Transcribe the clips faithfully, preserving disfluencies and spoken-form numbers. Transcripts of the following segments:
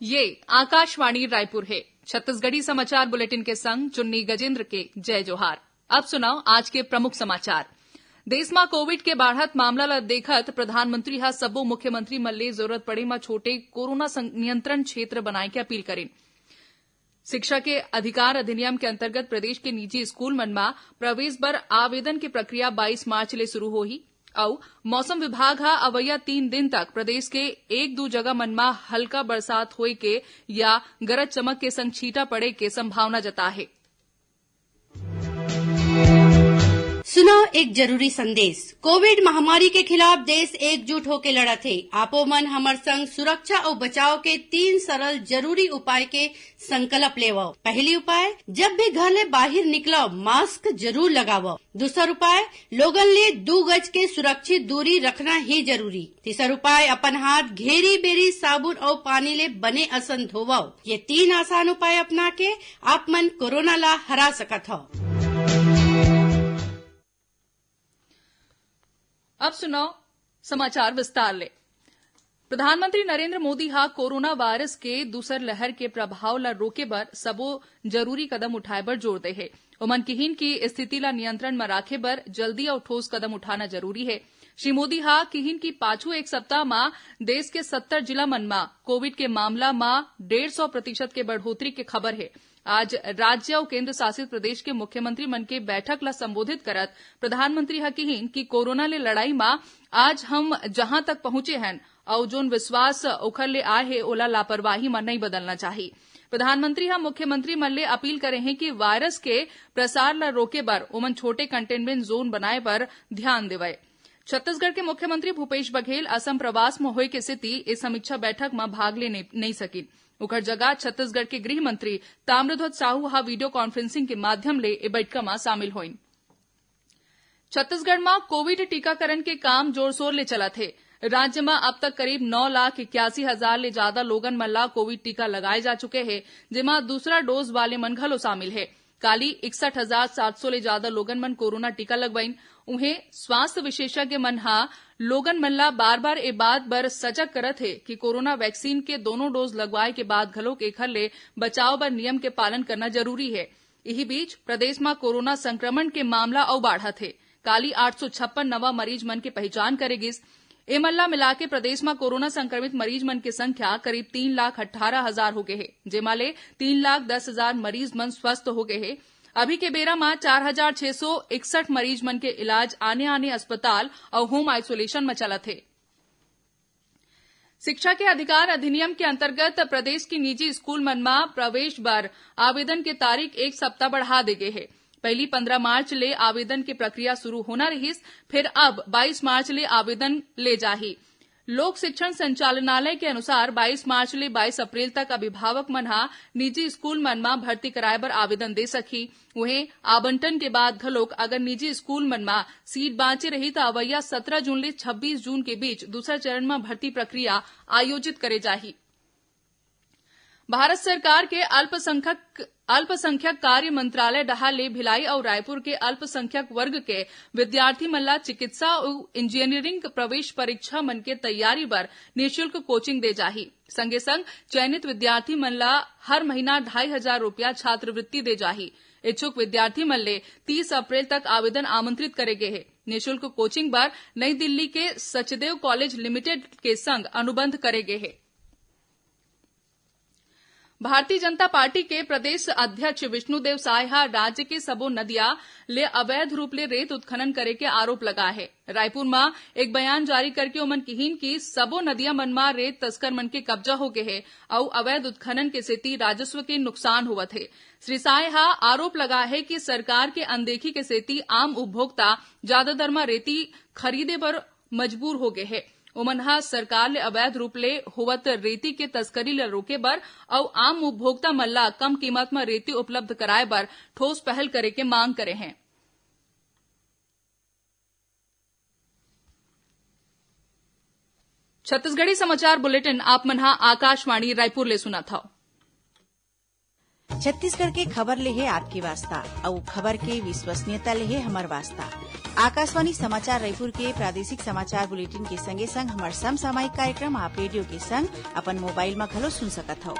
ये आकाशवाणी रायपुर हे। छत्तीसगढ़ी समाचार बुलेटिन के संग चुन्नी गजेंद्र के जय जोहार। अब सुनव आज के प्रमुख समाचार। देश म कोविड के बाढ़त मामला ल देखत प्रधानमंत्री ह सबो मुख्यमंत्री मन ले जरूरत पड़े म छोटे कोरोना सं-, नियंत्रण क्षेत्र बनाए के अपील करिन। शिक्षा के अधिकार अधिनियम के अंतर्गत प्रदेश के निजी स्कूल मन म प्रवेश बर आवेदन के प्रक्रिया बाईस मार्च ले शुरू होही। अउ मौसम विभाग ह अवइया तीन दिन तक प्रदेश के एक दू जगह मन म हल्का बरसात होए के या गरज चमक के संग छींटा पड़े के संभावना जताए हे। सुनव एक जरूरी संदेश। कोविड महामारी के खिलाफ देश एकजुट होके लड़त हे। आपो मन हमर संग सुरक्षा अउ बचाव के तीन सरल जरूरी उपाय के संकल्प लेवव। पहली उपाय, जब भी घर ले बाहिर निकलव, मास्क जरूर लगावव। दूसर उपाय, लोगन ले दू गज के सुरक्षित दूरी रखना ही जरूरी। तीसर उपाय, अपन हाथ घेरी बेरी साबुन अउ पानी ले बने असन धोवव। ये तीन आसान उपाय अपना के आप मन कोरोना ला हरा सकत हव। अब सुनव समाचार विस्तार ले। प्रधानमंत्री नरेंद्र मोदी ह कोरोना वायरस के दूसर लहर के प्रभाव ल रोके बर सबो जरूरी कदम उठाए बर जोर दे हे। ओमन किहिन कि स्थिति ल नियंत्रण म राखे बर जल्दी अउ ठोस कदम उठाना जरूरी हे। श्री मोदी ह किहिन कि पाछू एक सप्ताह म देश के सत्तर जिला मन म कोविड के मामला म डेढ़ सौ प्रतिशत के बढ़ोतरी के खबर हे। आज राज्य अउ केंद्र शासित प्रदेश के मुख्यमंत्री मन के बैठक ल संबोधित करत प्रधानमंत्री ह किहिन कि कोरोना ले लड़ाई म आज हम जहां तक पहुंचे हन अउ जोन विश्वास ओखर ले आए हे, ओला लापरवाही म नइ बदलना चाही। प्रधानमंत्री ह मुख्यमंत्री मन ले अपील करे हे कि वायरस के प्रसार ल रोके बर ओमन छोटे कंटेनमेंट जोन बनाए बर ध्यान देवय। छत्तीसगढ़ के मुख्यमंत्री भूपेश बघेल असम प्रवास म होए के सेती ए समीक्षा बैठक म भाग ले नइ, नइ सकिन। ओकर जगह छत्तीसगढ़ के गृह मंत्री ताम्रध्वज साहू ह वीडियो कॉन्फ्रेंसिंग के माध्यम ले ए बैठका म शामिल होइन। छत्तीसगढ़ म कोविड टीकाकरण के काम जोर-शोर ले चलत हे। राज्य म अब तक करीब नौ लाख इक्यासी हजार ले जादा लोगन मन ला कोविड टीका लगाए जा चुके हे, जेमा दूसरा डोज वाले मन घलो शामिल हे। काली इकसठ हजार सात सौ ले जादा लोगन मन कोरोना टीका लगवाइन। उहें, स्वास्थ्य विशेषज्ञ मन ह लोगन मन ला बार-बार ए बात बर सजग करत हे कि कोरोना वैक्सीन के दोनों डोज लगवाए के बाद घलोक एखर ले बचाव बर नियम के पालन करना जरूरी हे। इही बीच, प्रदेश म कोरोना संक्रमण के मामला अउ बाढ़त हे। काली आठ सौ छप्पन नवा मरीज मन के पहचान करे गिस। एमन ला मिलाके प्रदेश म कोरोना संक्रमित मरीज मन के संख्या करीब तीन लाख अट्ठारह हजार हो गे हे, जेमा ले तीन लाख दस हजार मरीज मन स्वस्थ हो गे हे। अभी के बेरा म चार हजार छह सौ इकसठ मरीज मन के इलाज आने-आने अस्पताल अउ होम आइसोलेशन म चलत हे। शिक्षा के अधिकार अधिनियम के अंतर्गत प्रदेश के निजी स्कूल मन म प्रवेश बर आवेदन के तारीख एक सप्ताह बढ़ा दे गे हे। पहिली पंद्रह मार्च ले आवेदन के प्रक्रिया शुरू होना रिहिस, फेर अब बाईस मार्च ले आवेदन ले जाही। लोक शिक्षण संचालनालय के अनुसार बाईस मार्च ले बाईस अप्रैल तक अभिभावक मन ह निजी स्कूल मन म भर्ती कराए बर आवेदन दे सकही। उहें, आवंटन के बाद घलोक अगर निजी स्कूल मन म सीट बांचे रही, त अवइया सत्रह जून ले छब्बीस जून के बीच दूसरा चरण म भर्ती प्रक्रिया आयोजित करे जाही। भारत सरकार के अल्पसंख्यक, अल्पसंख्यक कार्य मंत्रालय डहार ले भिलाई अउ रायपुर के अल्पसंख्यक वर्ग के विद्यार्थी मन ला चिकित्सा अउ इंजीनियरिंग प्रवेश परीक्षा मन के तैयारी बर निशुल्क कोचिंग दे जाही। संगे संग चयनित विद्यार्थी मन ला हर महीना ढाई हजार रुपया छात्रवृत्ति दे जाही। इच्छुक विद्यार्थी मन ले तीस अप्रैल तक आवेदन आमंत्रित करे गे हे। निशुल्क कोचिंग बर नई दिल्ली के सचदेव कॉलेज लिमिटेड के संग अनुबंध करे गे हे। भारतीय जनता पार्टी के प्रदेश अध्यक्ष विष्णुदेव साय ह राज्य के सबो नदिया ले अवैध रूप ले रेत उत्खनन करे के आरोप लगाए हे। रायपुर म एक बयान जारी करके ओमन किहिन कि सबो नदिया मन म रेत तस्कर मन के कब्जा हो गे हे अउ अवैध उत्खनन के सेती राजस्व के नुकसान होवत हे। श्री साय ह आरोप लगाए हे कि सरकार के अनदेखी के सेती आम उपभोक्ता जादा दर म रेती खरीदे बर मजबूर हो गे हे। ओमन ह सरकार ले अवैध रूप ले होवत रेती के तस्करी ल रोके बर अउ आम उपभोक्ता मन ल कम कीमत म रेती उपलब्ध कराए बर ठोस पहल करे के मांग करे हें। छत्तीसगढ़ी समाचार बुलेटिन आप मन ह आकाशवाणी रायपुर ले सुनत हव। छत्तीसगढ़ के खबर ले हे आपके वास्ता, अउ खबर के विश्वसनीयता ले हे हमर वास्ता। आकाशवाणी समाचार रायपुर के प्रादेशिक समाचार बुलेटिन के संगे संग हमर समसामयिक कार्यक्रम आप रेडियो के संग अपन मोबाइल म घलो सुन सकत हव।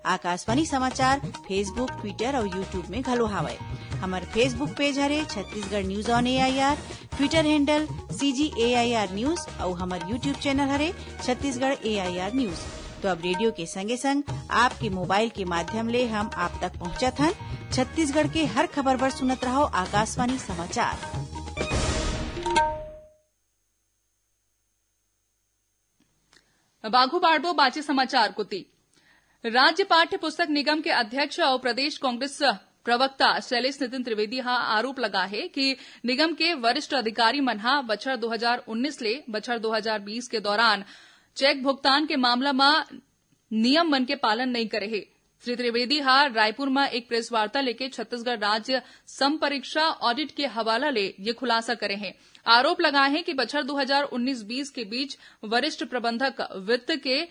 आकाशवाणी समाचार Facebook, Twitter अउ YouTube में घलो हावय। हमर Facebook पेज हरे Chhattisgarh news on AIR, Twitter handle CG AIR news अउ हमर YouTube चैनल हरे छत्तीसगढ़ एआईआर न्यूज। तो अब रेडियो के संगे संग आपके मोबाइल के माध्यम ले हम आप तक पहुंचत हन। छत्तीसगढ़ के हर खबर बर सुनत रहव आकाशवाणी समाचार। अब आगू बाढ़बो बाचे समाचार कोति। राज्य पाठ्य पुस्तक निगम के अध्यक्ष अउ प्रदेश कांग्रेस प्रवक्ता शैलेश नितिन त्रिवेदी ह आरोप लगा हे कि निगम के वरिष्ठ अधिकारी मन ह बछर दो हज़ार उन्नीस ले बछर दो हज़ार बीस के दौरान चेक भुगतान के मामला म नियम मन के पालन नइ करे हे। श्री त्रिवेदी ह रायपुर म एक प्रेस वार्ता लेके छत्तीसगढ़ राज्य संपरीक्षा ऑडिट के हवाला ले ये खुलासा करे हे। आरोप लगाए हे कि बछर दो हज़ार उन्नीस बीस के बीच वरिष्ठ प्रबंधक वित्त के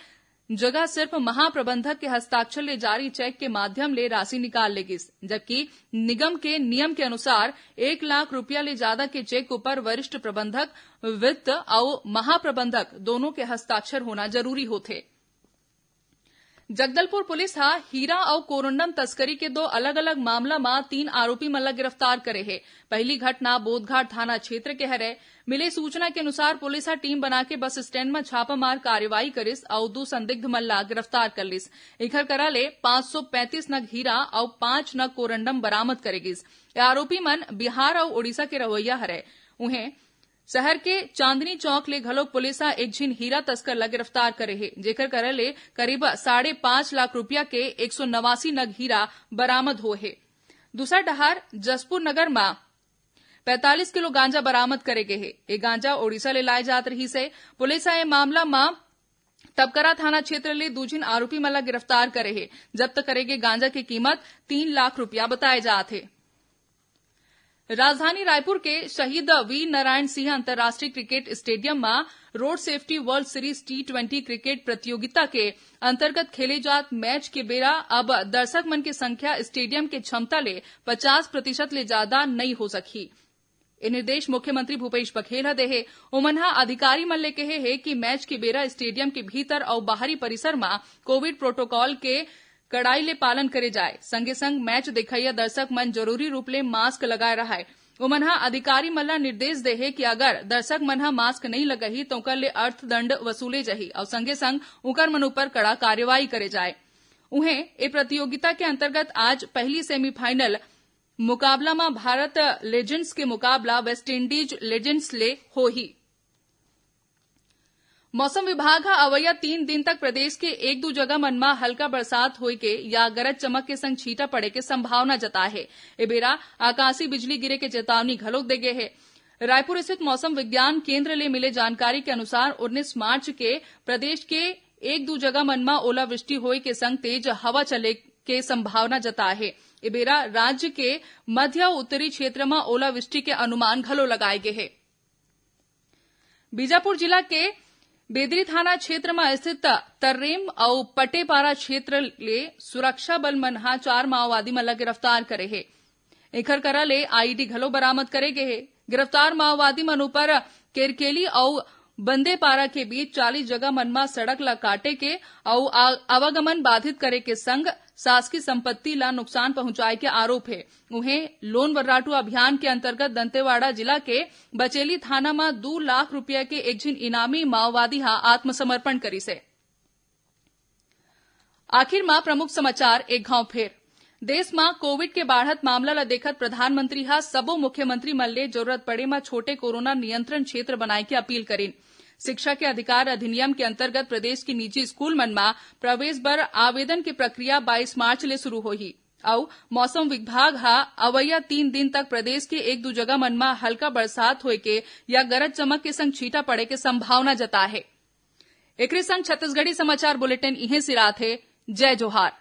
जगह सिर्फ महाप्रबंधक के हस्ताक्षर ले जारी चेक के माध्यम ले राशि निकाल ले गिस, जबकि निगम के नियम के अनुसार एक लाख रुपया ले ज्यादा के चेक ऊपर वरिष्ठ प्रबंधक वित्त अउ महाप्रबंधक दोनों के हस्ताक्षर होना जरूरी होथे। जगदलपुर पुलिस ह हीरा अउ कोरंडम तस्करी के दो अलग-अलग मामला म तीन आरोपी मन ल गिरफ्तार करे हे। पहली घटना बोधघाट थाना क्षेत्र के हरे। मिले सूचना के अनुसार पुलिस ह टीम बनाके बस स्टैंड म छापामार कार्रवाई करिस अउ दू संदिग्ध मन ल गिरफ्तार कर लिस। इखर करा ले पाँच सौ पैंतीस नग हीरा अउ पाँच नग कोरंडम बरामद करे गिस। ये आरोपी मन बिहार अउ उड़ीसा के रहवइया हरय। उहें, शहर के चांदनी चौक ले घलोक पुलिस ह एक झिन हीरा तस्कर ल गिरफ्तार करे हे, जेकर करा ले करीब साढ़े पाँच लाख रुपया के एक सौ नवासी नग हीरा बरामद होए हे। दूसर डहार जसपुर नगर म पैंतालीस किलो गांजा बरामद करे गे हे। ये गांजा ओडिशा ले लाए जात रहिस हे। पुलिस ह ये मामला म तबकरा थाना क्षेत्र ले दू झिन आरोपी मन ल गिरफ्तार करे हे। जब्त करे गे गांजा के कीमत तीन लाख रुपया बताए जात हे। राजधानी रायपुर के शहीद वीर नारायण सिंह अंतर्राष्ट्रीय क्रिकेट स्टेडियम म road safety world series T twenty cricket प्रतियोगिता के अंतर्गत खेले जात मैच के बेरा अब दर्शक मन के संख्या स्टेडियम के क्षमता ले पचास प्रतिशत ले ज्यादा नइ हो सकही। ये निर्देश मुख्यमंत्री भूपेश बघेल ह दे हे। ओमन ह अधिकारी मन ले कहे हे कि मैच के बेरा स्टेडियम के भीतर अउ बाहरी परिसर म कोविड प्रोटोकॉल के कड़ाई ले पालन करे जाए। संगे संग मैच देखइया दर्शक मन जरूरी रूप ले मास्क लगाए रहय। ओमन ह अधिकारी मन ल निर्देश दे हे कि अगर दर्शक मन ह मास्क नइ लगही, त ओकर ले अर्थदंड वसूले जाही अउ संगे संग उकर मन ऊपर कड़ा कार्रवाई करे जाए। उहें, ए प्रतियोगिता के अंतर्गत आज पहली सेमीफाइनल मुकाबला म भारत लेजेंड्स के मुकाबला वेस्टइंडीज लेजेंड्स ले होही। मौसम विभाग ह अवइया तीन दिन तक प्रदेश के एक दू जगह मन म हल्का बरसात होए के या गरज चमक के संग छींटा पड़े के संभावना जताए हे। ए बेरा आकाशीय बिजली गिरे के चेतावनी घलोक दे गे हे। रायपुर स्थित मौसम विज्ञान केंद्र ले मिले जानकारी के अनुसार उन्नीस मार्च के प्रदेश के एक दू जगह मन म ओलावृष्टि होए के संग तेज हवा चले के संभावना जताए हे। ए बेरा राज्य के मध्य अउ उत्तरी क्षेत्र म ओलावृष्टि के अनुमान घलो लगाए गे हे। बीजापुर जिला के बेदरी थाना क्षेत्र म स्थित तर्रेम अउ पटेपारा क्षेत्र ले सुरक्षा बल मन ह चार माओवादी मन ल गिरफ्तार करे हे। एखर करा ले आईईडी घलो बरामद करे गे हे। गिरफ्तार माओवादी मन ऊपर केरकेली अउ बंदेपारा के बीच चालीस जगह मन म सड़क ल काटे के अउ आ-, आवागमन बाधित करे के संग शासकीय संपत्ति ल नुकसान पहुंचाए के आरोप हे। उहें, लोन वर्राटू अभियान के अंतर्गत दंतेवाड़ा जिला के बचेली थाना म दू लाख रुपया के एक झिन इनामी माओवादी ह आत्मसमर्पण करिस हे। आखिर म प्रमुख समाचार एक घांव फेर। देश म कोविड के बाढ़त मामला ल देखत प्रधानमंत्री ह सबो मुख्यमंत्री मन ले जरूरत पड़े म छोटे कोरोना नियंत्रण क्षेत्र बनाए के अपील करिन। शिक्षा के अधिकार अधिनियम के अंतर्गत प्रदेश के निजी स्कूल मन म प्रवेश बर आवेदन के प्रक्रिया बाईस मार्च ले शुरू होही। अउ मौसम विभाग ह अवइया तीन दिन तक प्रदेश के एक दू जगह मन म हल्का बरसात होए के या गरज चमक के संग छींटा पड़े के संभावना जताए हे। एकरे संग छत्तीसगढ़ी समाचार बुलेटिन इहें सिरात हे। जय जोहार।